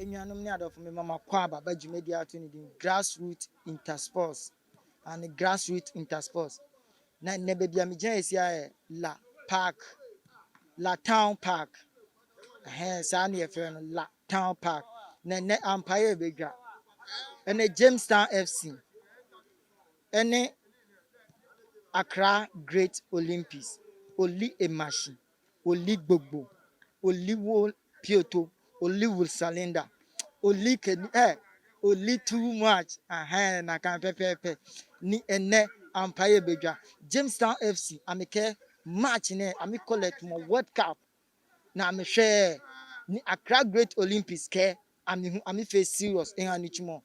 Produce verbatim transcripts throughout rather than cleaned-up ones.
Anuanom ne adɔfo, mema mo akwaaba aba dwumadie a yɛato no din Grassroot Intersports. Ɛne Grassroot Intersports. Na ɛnnɛ baabi a migyina yi sei yɛ La Park, La Town Park. Ɛhɛɛ, saa na yɛfrɛ no, La Town Park. Na ɛnnɛ ampa yɛbɛdwa. Ɛnnɛ Jamestown F C ɛne Accra Great Olympics, Oli Emashi, Oli Gbogbo, Oli Wo Pioto, Oli Wo Salenda, Oli Keni, eh, Oli too much. Aha, nakai pɛpɛɛpɛ. Ni ɛnnɛ ampa yɛbɛdwa. Jamestown F C, amɛkɛ match nɛɛ, amɛ collect mɔ World Cup. Na amɛhwɛ ni Accra Great Olympics kɛ, amɛ hu, amɛfee serious, eha nitsumɔ.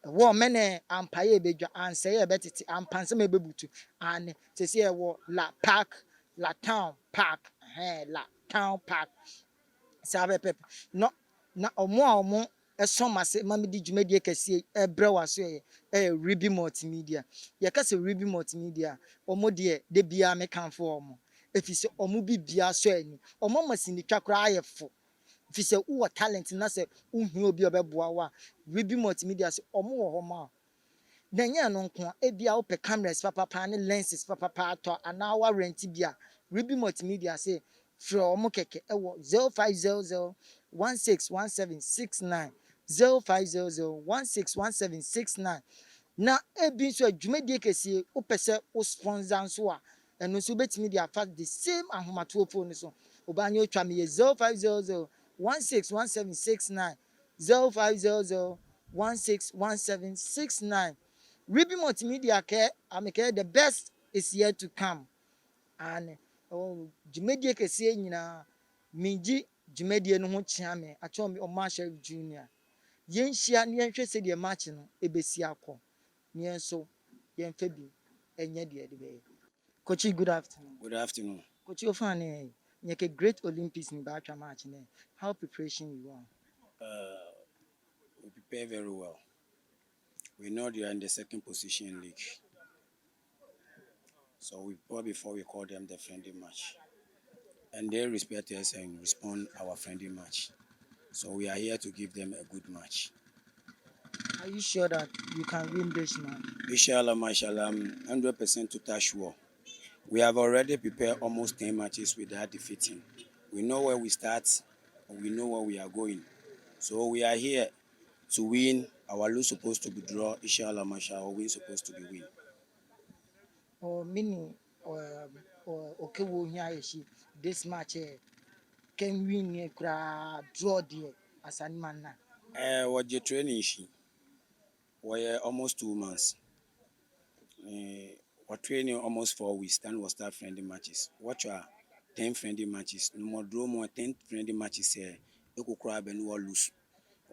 Wɔ mɛnɛ ampa yɛbɛdwa, ansa yɛbɛtete, ampa nsɛm yɛbɛbutu. Ane, sɛsɛ wɔ La Park, La Town Park, ɛhɛɛ, La Town Park. Saa pɛpɛɛpɛ. No, na ɔmo a ɔmo ɛsɔn ma se, ma mede dwumadie kɛseɛ ɛbrɛ wɔ aso yɛ, ɛyɛ Ruby Multimedia. Yɛka sɛ Ruby Multimedia, ɔmo deɛ, da biara mekamfo ɔmo. Efisɛ ɔmo biribiara sɔ ani. Ɔmo ama sini twa koraa yɛ fo. Efisɛ wowɔ talent na sɛ wohia obi a ɔbɛboa wo a, Ruby Multimedia se ɔmo wɔ hɔ ma wo. Na ɛnyɛ ɛno nko a, ebia wopɛ cameras papapaa ne lenses papapaa atɔ anaa woarɛnte bi a, Ruby Multimedia se frɛ ɔmo kɛkɛ ɛwɔ zero five zero zero one six one seven six nine, zero five zero zero one six one seven six nine. Na ebi nso a, dwumadie kɛseɛ wopɛ sɛ wo sponsor nso a, ɛno nso wobɛtumi de afa the same ahomatorofo no so. Obaanyɛ otwa me yɛ zero five zero zero one six one seven six nine, zero five zero zero one six one seven six nine. Ruby Multimedia kɛ, amɛkɛ the best is yet to come. Ane, oh, dwumadie kɛseɛ nyinaa, megye dwumadie no ho kyea me, akyɛw me Omar Sheriff Junior. Yɛnhyia na yɛnhwɛ sɛdeɛ match no ɛbɛsi akɔ. Na yɛn nso, yɛmfa bi nyɛ deɛ yɛde bɛyɛ. Coach, good afternoon. Good afternoon. Coach, ofainɛ, nyɛkɛ Great Olympics ni baatwa match nɛɛ. How preparation you on? Uh, we prepare very well. We know they are in the second position league. So we prepare before we call them the friendly match. And they respect us and respond our friendly match. So we are here to give them a good match. Are you sure that you can win this match? Inshallah, mashallah, I'm hundred percent total sure. We have already prepared almost ten matches without defeating. We know where we start, and we know where we are going. So we are here to win. Our lose supposed to be draw. Inshallah, mashallah, our win supposed to be win. Oh, mɛni, oh, oh, okay, wo hia yɛ shi this match, eh, can win, eh, koraa, draw deɛ, asa ni mana. Eh, wɔgye training shi. Wɔyɛ almost two months. Eh, wɔ training almost four weeks, then wɔ start friendly matches. Wɔatswa ten friendly matches. Numɔ dromɔ ten friendly matches, eh, eko koraa bɛ ni wɔ lose.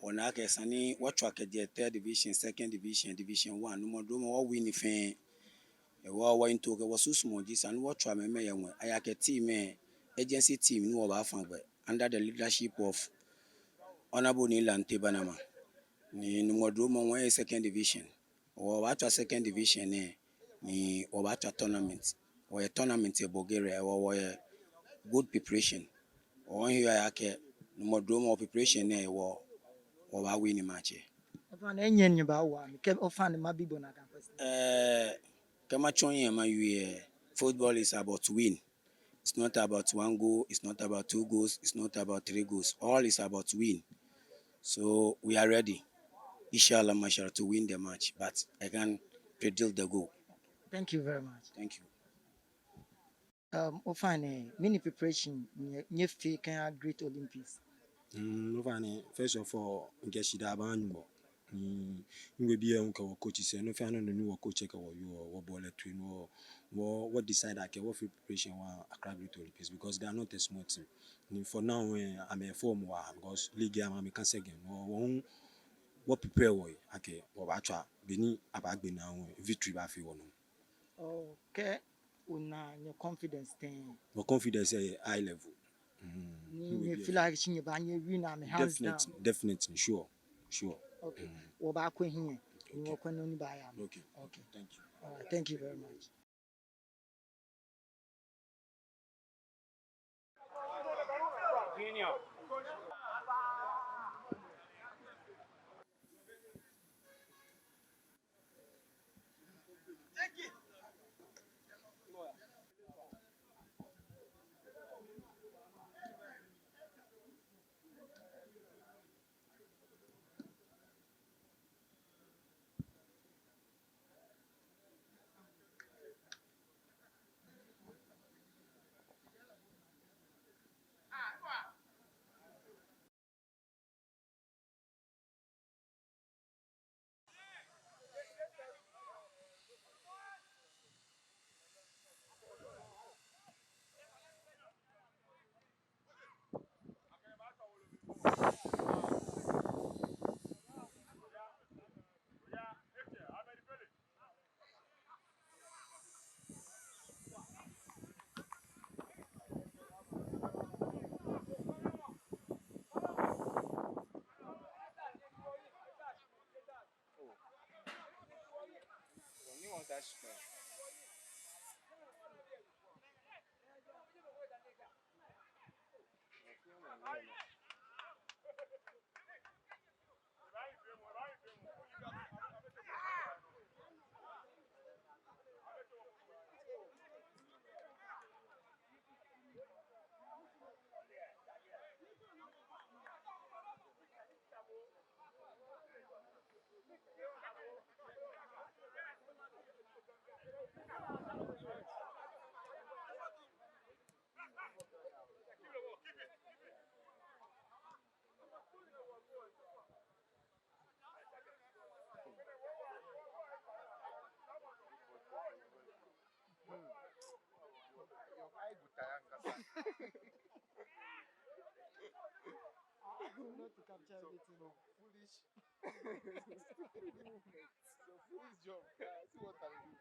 Wɔna akɛ esa ni wɔtswa kɛjɛ third division, second division, division one. Numɔ dromɔ wɔ win fɛɛ. Ewɔ wɔ into kɛ wɔ susumɔ ji esa ni wɔtswa mɛmɛ yɛ ŋwɛi. Aya kɛ team, eh, agency team ni wɔbaafa gbɛ under the leadership of Honorable Nii Lante Banama. Ni numɔ dromɔ wɔyɛ second division. Wɔbaatswa second division nɛɛ, ni wɔbaatswa tournament. Wɔyɛ tournament yɛ Bulgaria, wɔ, wɔyɛ good preparation. Wɔhiɛ aya akɛ, numɔ dromɔ preparation nɛɛ, wɔ, wɔbaa win match lɛ. Ofainɛ, nyɛnyɛ baawa mi, kɛ ofainɛ mabi bo nakai question. Eh, kɛ matsɔ hiɛ mawie lɛ, football is about win. It's not about one goal, it's not about two goals, it's not about three goals. All is about win. So we are ready, inshallah, mashallah, to win the match, but I can't predict the goal. Thank you very much. Thank you. Um, ofainɛ, mɛni preparation nyɛ, nyɛfee kɛya Great Olympics? Mm, ofainɛ, first of all, mikɛ shidaa baahã Nyɔŋmɔ. Mm, migbɛ biɛ hu kɛ wɔ coach sɛɛ, nɔ fɛɛ nɔ ni wɔ coach kɛ wɔ wieɔ, wɔbɔ lɛ toi ni wɔ, wɔ, wɔ decide akɛ wɔfee preparation wɔya Accra Great Olympics because they are not a small team. Ni for now, eh, amɛ form wa because league lɛ amɛmiika second. Wɔ, wɔ hu, wɔ prepare wɔhe akɛ wɔbaatswa, be ni abaagbe naa hu, victory baafee wɔnɔ. Okay. Ona nyɛ confidence tɛŋŋ? Wɔ confidence lɛ yɛ high level. Mm. Ni nyɛ feel like shi nyɛbaanyɛ win amɛ hands down? Definitely, definitely, sure, sure. Okay. Mm. Wɔbaakwɛ hiɛ. Okay. Ni wɔkwɛ nɔ ni baaya mli. Okay. Okay. Thank you. All right, thank you very much. Junior. Your eye go tire nkasa. Not to capture everything. Some foolish, some foolish jump. See what I do.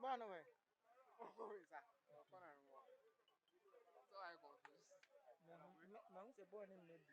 Mano, ué. Oi, sa. Kona no. So I confused. Não, não, não, você pode nem medir.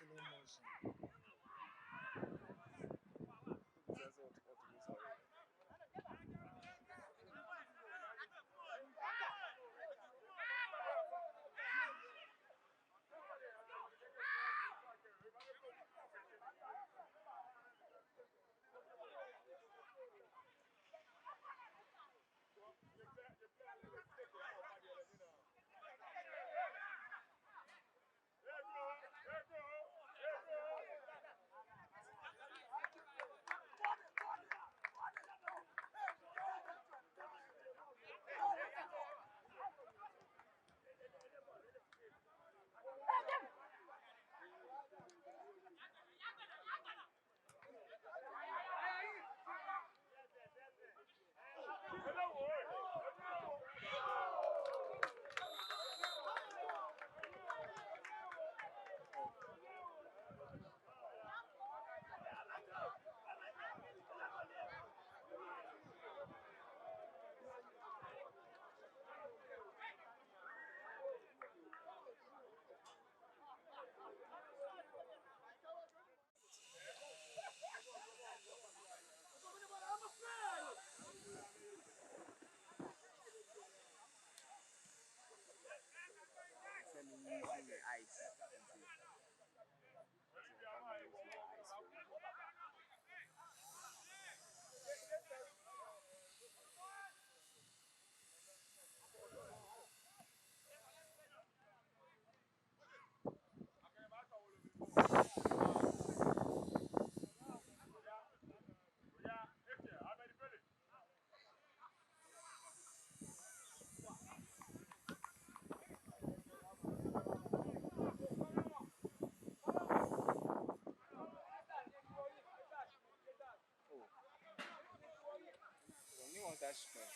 Slow motion. Send me some ice. Oh. Only one touch screen.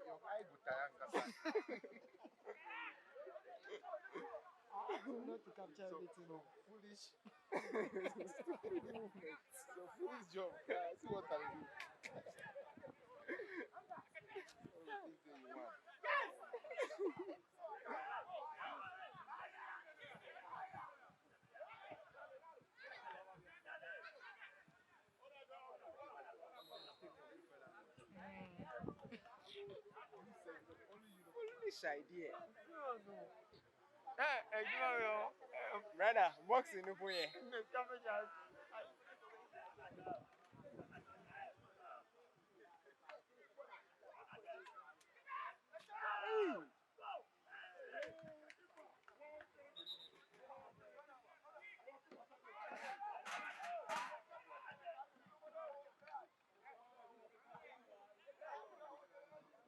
Your eye go tire am, kasa. Not to capture everything. Some foolish, some foolish job. See what I do. What do you think you want? Foolish idea. Eh, eh, you know, eh, brother, boxing no boy.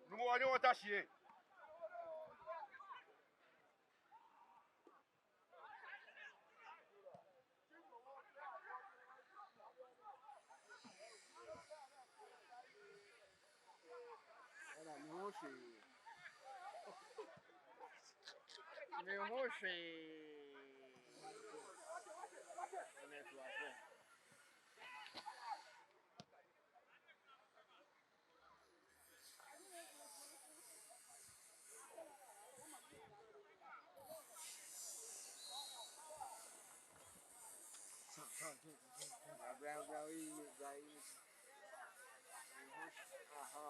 Numo wa nyɔ ta shi. Ɛna mi ho hwee. Mi ho hwee. Ɛna ɛto aseɛ. Aha.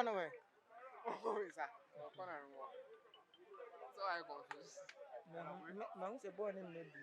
Kɔnɔ wɛ. Sa. Kɔnɔ wɛ. So I confused. Mɛ, mɛ, mɛ, se bɔ ni mɛ bi.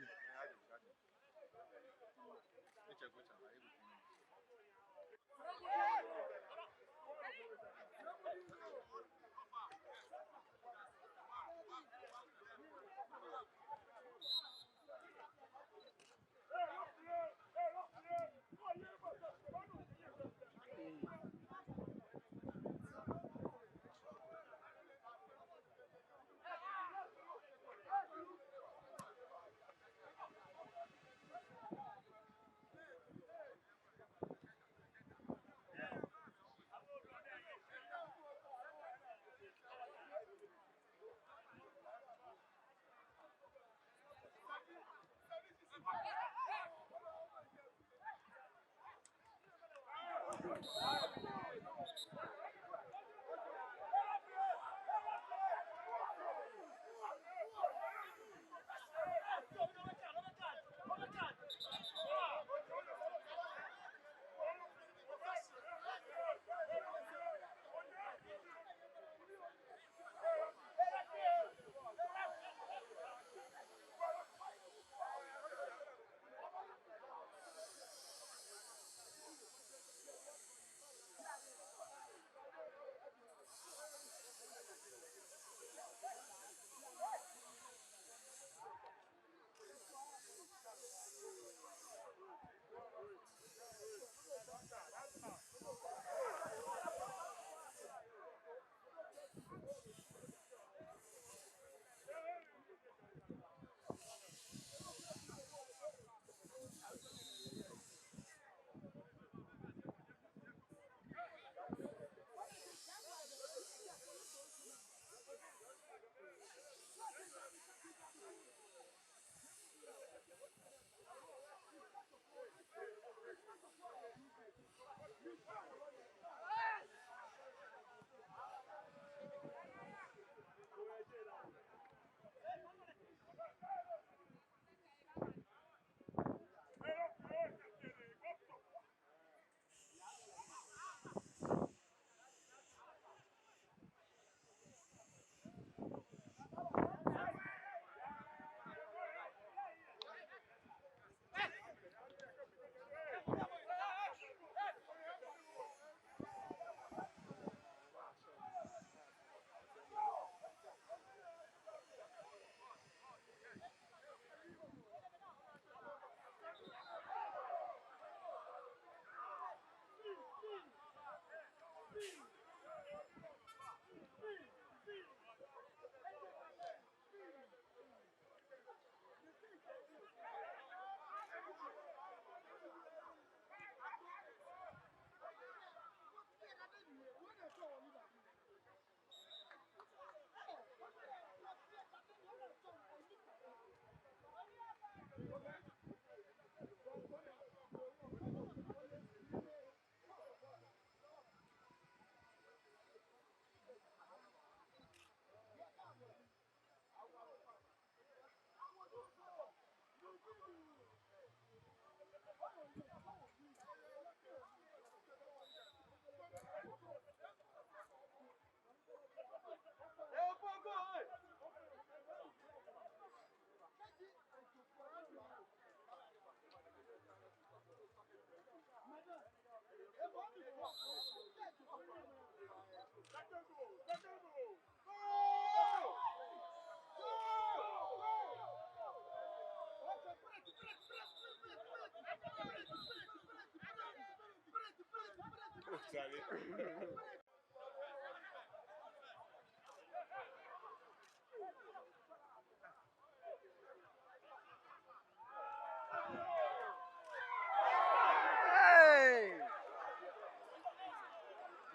Hey!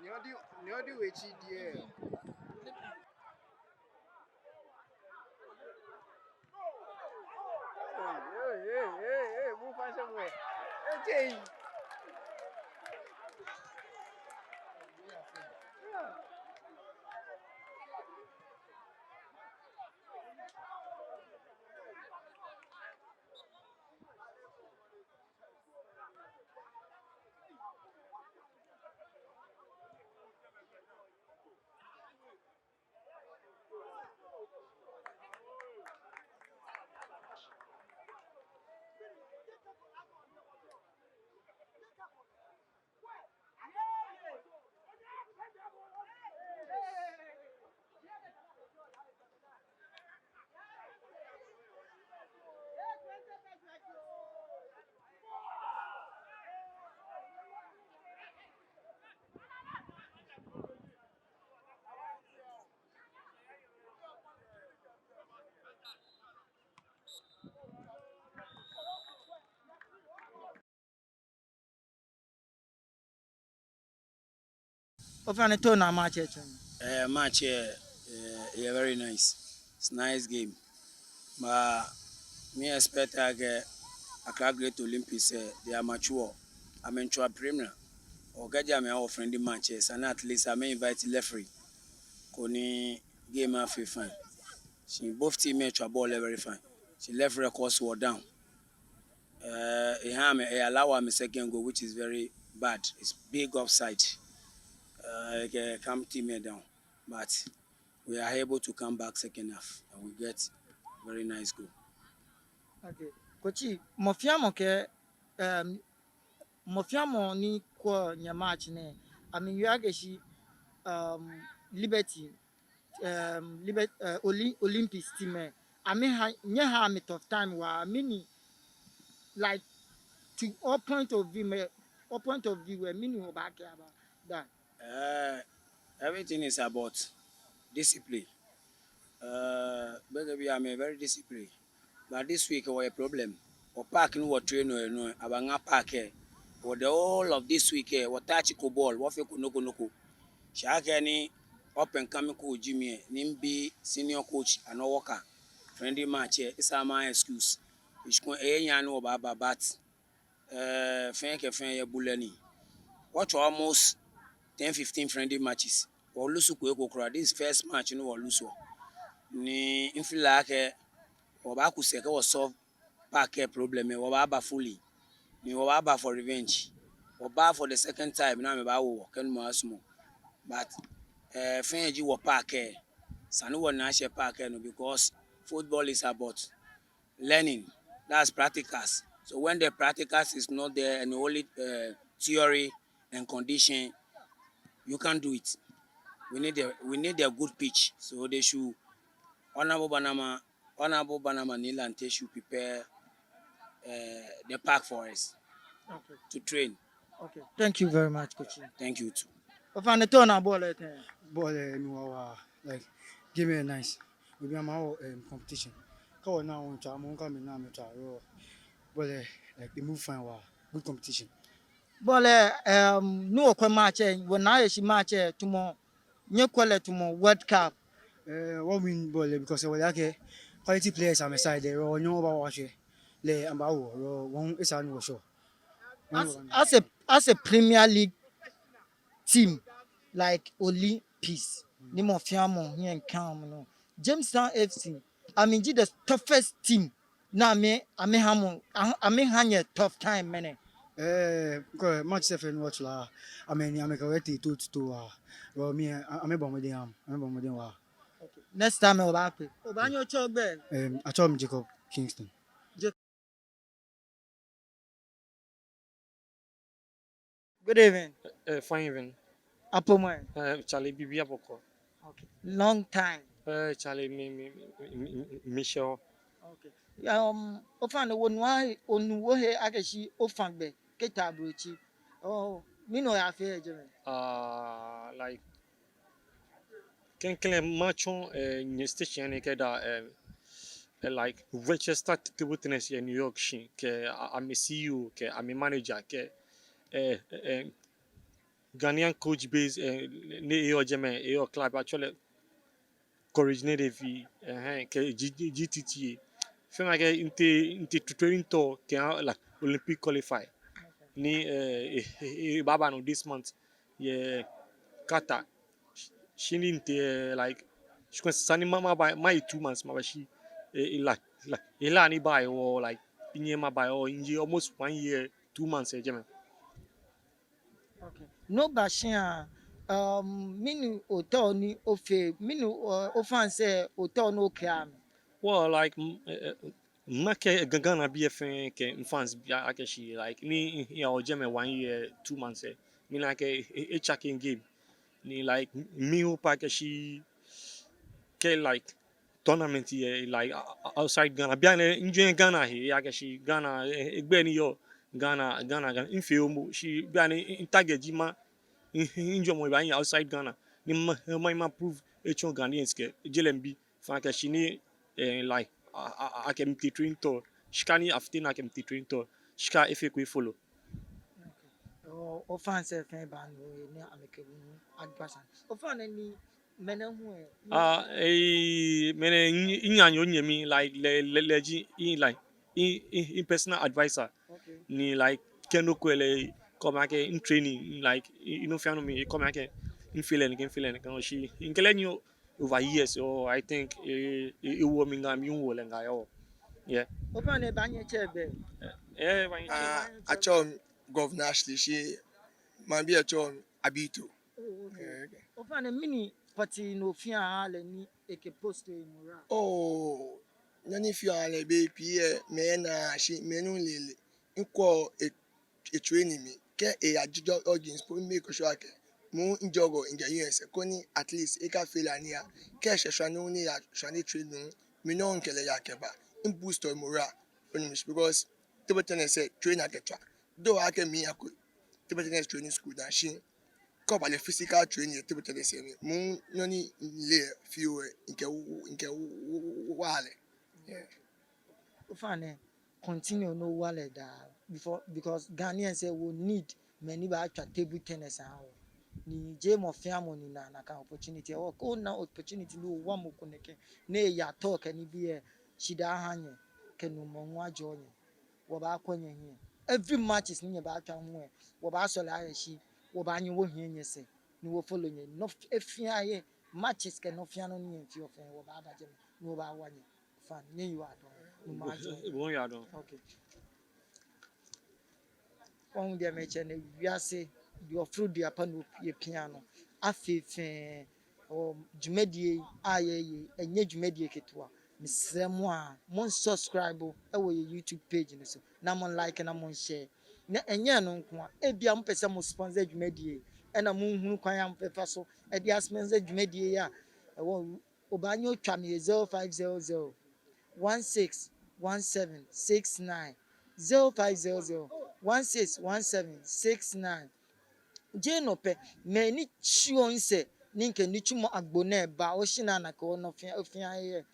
Neo di, neo di wechi die. Hey, hey, hey, hey, hey, move fast somewhere. Hey, Jay. Yeah. Ofainɛ, te onaa match lɛ tsɔne? Eh, match lɛ, eh, yeah, very nice. It's nice game. But mi expect akɛ Accra Great Olympics, eh, they are mature. Amɛmiitswa premier. Okɛji amɛha wɔ friendly match lɛ, esa ni at least amɛ invite referee koni game lɛ afee fine. Shi both team lɛ tswa ball lɛ very fine. Shi referee lɛ cause wɔ down. Eh, eha amɛ, e allow amɛ second goal, which is very bad. It's big offside. Eh, ekɛ Accra team lɛ down. But we are able to come back second half and we get very nice goal. Okay. Coach, mɔ fɛɛ mɔ kɛ, um, mɔ fɛɛ mɔ ni kwɛɔ nyɛ match nɛɛ, amɛwieɔ akɛ shi, um, Liberty, um, Liber-, uh, Olymp-, Olympics team lɛ, amɛha, nyɛha amɛ tough time waa, mɛni, like, to your point of view, mɛɛ, your point of view lɛ, mɛni obaakɛɛ about that? Eh, everything is about discipline. Eh, gbekɛbii amɛ very discipline. But this week wɔyɛ problem. Wɔ park ni wɔ train nɔ lɛ, abaŋa park lɛ. Wɔ the whole of this week lɛ, wɔ touch ko ball, wɔfeko nɔ ko nɔ ko. Shi akɛni up and coming coach ji mi lɛ, ni mibi senior coach anɔ wɔka friendly match lɛ, esa maha excuse. Eshikɔŋ enyɛɛɛ ni wɔbaba, but eh, fɛɛ kɛ fɛɛ yɛ bulɛ ni. Wɔtswa almost ten, fifteen friendly matches. Wɔ lose ko eko kwraa. This first match ni wɔ lose wɔ. Ni mi feel like akɛ wɔbaaku sɛɛ kɛ wɔ solve park lɛ problem lɛ, wɔbaaba fully. Ni wɔbaaba for revenge. Wɔba for the second time, ni amɛbaawo wɔ, kɛ Nyɔŋmɔ sumɔ. But, eh, fɛɛ ji wɔ park lɛ. Esa ni wɔna ashɛ park lɛ nɔ, because football is about learning, that's practicals. So when the practicals is not there and only, uh, theory and condition, you can't do it. We need a, we need a good pitch. So they should, Honorable Bannerman, Honorable Bannerman Nii Lante should prepare, uh, the park for us, okay, to train. Okay. Thank you very much, coach. Thank you too. Ofainɛ, te onaa ball lɛ tɛŋŋ? Ball lɛ, eh, enu waa waa. Like, game lɛ nice. Obi ama wɔ, um, competition. Kɛ wɔna wɔtswa, amɛ hu kɛ amɛna amɛtswa, ball lɛ, like, they move fine waa. Good competition. Ball lɛ, um, ni wɔkwɛ match lɛ, wɔna akɛ shi match lɛ tamɔ, nyɛkwɛ lɛ tamɔ World Cup. Eh, wɔ win ball lɛ because wɔle akɛ quality players amɛ side lɛ, ro nyɔ ba wa shɛ. Lɛ amɛbaawo, ro wɔn esa ni wɔshɔ. As, as a, as a Premier League team, like Olympics, ni mɔ fɛɛ mɔ hiɛ miikã amɛ nɔ. Jamestown F C, amɛji the toughest team. Ni amɛ, amɛha mɔ, a-, amɛha nyɛ tough time mɛni. Eh, kɛ match sɛɛ fɛɛ ni wɔtswa, amɛ ni amɛkɛ wɔ tee titoo waa. Ro mi, a-, amɛbɔ mɔdɛŋ waa, amɛbɔ mɔdɛŋ waa. Okay. Next time obaakpe. Obaanyɛ otsɛ ogbɛi? Eh, atsɛɔ mi Jacob Kingston. Good evening. Eh, fine evening. Apomɔ ɛ? Eh, Charlie, biribiara bɔkɔɔ. Okay. Long time. Eh, Charlie, mi, mi, mi, mi, mi, miishɛɛ. Okay. Um, ofainɛ, onu a-, onu ohe akɛ shi ofa gbɛ kɛtee Ablotsiri. Oh, mɛni oyafee yɛ jɛmɛ? Ah, like, klɛŋklɛŋ matsɔ, eh, nyɛ station ni kɛda, eh, eh, like, Worcester table tennis yɛ New York shi, kɛ a-, amɛ C E O, kɛ amɛ manager, kɛ, eh, eh, eh, Ghanaian coach base, eh, ni eyɔɔ jɛmɛ, eyɔɔ club, actually, Courage Nedevie, eh, kɛ G-, G-, G T T A. Fɛɛ ma kɛ mitee, mitee training tour, kɛ, like, Olympic qualify. Ni, eh, eh, eh, eh, baaba nɔ this month yɛ Qatar. Shi ni mitee, eh, like, shi kwɛ esa ni ma, maba, maye two months maba shi, eh, eh, like, like, eh, la ni ba, eh, wɔ, like, minyɛɛɛ maba, eh, wɔ, miye almost one year, two months, eh, jɛmɛ. Okay. Ni oba shia, um, mɛni otaoɔ ni ofee, mɛni, uh, ofans lɛ otaoɔ ni okɛɛ amɛ? Well, like, m-, eh, eh, makɛɛ Ga-, Ghana bii fɛɛ kɛ mifans bii akɛ shi, like, ni, ni miyɛ jɛmɛ one year, two months lɛ, mina akɛ e-, e-, etsake game. Ni, like, m-, mi hope akɛ shi kɛ, like, tournament yɛ, like, o-, o-, outside Ghana. Bianɛ, mijoin Ghana he, akɛ shi Ghana, eh, eh, egbɛi ni yɔɔ Ghana, Ghana, Ghana. Mifee momo, shi bianɛ, mi-, mi-target ji ma, mi-, mi-, mijɔɔmɔ baanyɛ outside Ghana. Ni ma, ma, ma prove etsɔ Ghanaians kɛ, je lɛ mibi. Fɛɛ akɛ shi ni, eh, like, a, a, a, akɛ mitee training tour. Shika ni afite ni akɛ mitee training tour. Shika efeko efolo. Ɔ, o fans fɛɛ baanu ni amɛkɛ bo advice. O fans ni mɛni hu ɛ. Ah, eh, mɛni, inya nyo nyemi, like, le, le, legit, in, like, in, in, in personal advisor. Okay. Ni, like, kɛ nɔ ko lɛ, kɛ omɔ akɛ in training, like, in, in nɔ fɛɛ nɔ mli, kɛ omɔ akɛ in feel ni, kɛ in feel ni, kɛ no shi. Mikɛ lɛ nyiɛ over years, oh, I think, eh, eh, ewo mi ŋaa, miwo lɛ ŋaa, oh. Yeah. O fans ni baanyɛ atsɛ bo. Eh, baanyɛ atsɛ. Ah, atsɛɔ mi Governor Ashley shi maŋbii atsɛɔ mi Abito. Oh, okay. Eh, okay. O fans ni mɛni party nɔ fɛɛ lɛ ni ekɛ post emura. Oh, nɔ ni fɛɛ lɛ be pii lɛ, mɛi naa shi, mɛi nu lele. Mikwɛɔ e, e training mli. Kɛ eya jɔjɔ audience po, mi ko shɔ akɛ. Mɔ ni jɔɔ mikɛ U S koni at least eka feel aniya. Kɛ eshɛ shwane ni eya shwane training, mi nɔŋŋ mikɛ lɛ yaa kɛbaa. Mi boost morale. Onu mishishi because table tennis lɛ train akɛtswa. Though akɛ miyako table tennis training school da shi. Kɛ oba lɛ physical training yɛ table tennis lɛ mli. Mɔ nɔ ni mile fioo lɛ, mikɛ, mikɛ wa lɛ. Yeah. O fans ni continue ni owa lɛ daa before, because Ghanaians lɛ wɔ need mɛi ni baatswa table tennis aha wɔ. Ni jeee mɔ fɛɛ mɔ ni naa nakai opportunity. Wɔ kɛ ona opportunity ni owa mɔ ko nɛkɛ ni eya tɔ kɛ nibii lɛ, shidaa aha nyɛ, kɛ Nyɔŋmɔ ŋɔɔ ajɔɔ nyɛ. Wɔbaakwɛ nyɛhiɛ. Every matches ni nyɛbaatswa hu lɛ, wɔbaasɔle ayɛ shi, wɔbaanyɛ wɔhiɛ nyɛsɛɛ, ni wɔ follow nyɛ. Nɔ f-, efɛɛ yɛ matches kɛ nɔ fɛɛ nɔ ni nyɛfeɔ fɛɛ, wɔbaaba jɛmɛ, ni wɔbaawa nyɛ. Fans, nyɛyiwaladɔŋŋ. Nyɔŋmɔ ajɔɔ. Ebɔ ya dɔn. Okay. Wɔn deɛ mɛtsɛ nɛ wiase, deɛ ɔfro deɛ apa no yɛ pia no. Afei fɛɛ, ɔ, dwumadie a yɛyɛ, ɛnyɛ dwumadie ketewa. Mesrɛ mo a, mo subscribe ɛwɔ yɛ YouTube page no so. Na mo like na mo share. Na ɛnyɛ no nko a, ebia mo pɛ sɛ mo sponsor dwumadie, ɛna mo hunu kwan a mo bɛfa so ɛde a sponsor dwumadie a ɛwɔ Obaanyɛ otwa me yɛ zero five zero zero one six one seven six nine, zero five zero zero one six one seven six nine. Jeee no pɛ, mɛi ni tsuɔ misɛɛ ni mikɛ nitsumɔ agbo nɛɛ baa, oshi naa nakai nɔ fɛɛ fɛɛ yɛ.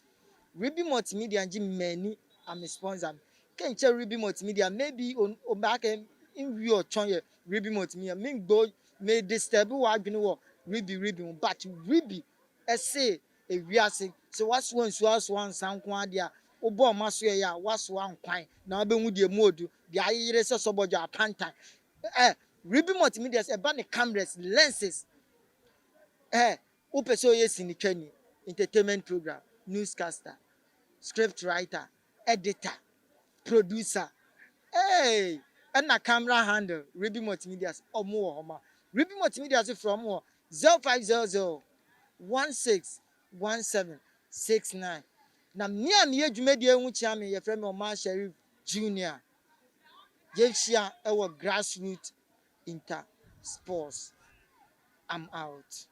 Ruby Multimedia ji mɛi ni amɛ sponsor mi. Kɛ mitsɛ Ruby Multimedia, maybe o, obaakɛɛ miwie otsɔ yɛ Ruby Multimedia. Migbo, me disturb wɔ adwene wɔ Ruby, Ruby ho, but Ruby ɛse ewiase. Sɛ wɔasoa nsu asoa nsa nko ara deɛ a, wobɔ ɔma so yɛ a, wɔasoa nkwan na wobɛhu deɛ mu odu, deɛ ayeyere sɛ sɔbɔdwa apantan. Eh, Ruby Multimedia sɛ ɛba ne cameras, lenses. Eh, wopɛ sɛ woyɛ sinitwani, entertainment program, newscaster, script writer, editor, producer. Hey, ɛna camera handle, Ruby Multimedia, ɔmo wɔ hɔ ma. Ruby Multimedia so frɛ ɔmo wɔ zero five zero zero one six one seven six nine. Na me a meyɛ dwumadie yi ho kyea me, yɛfrɛ me Omar Sherif Junior. Yɛnhyia ɛwɔ Grassroot Inter Sports. I'm out.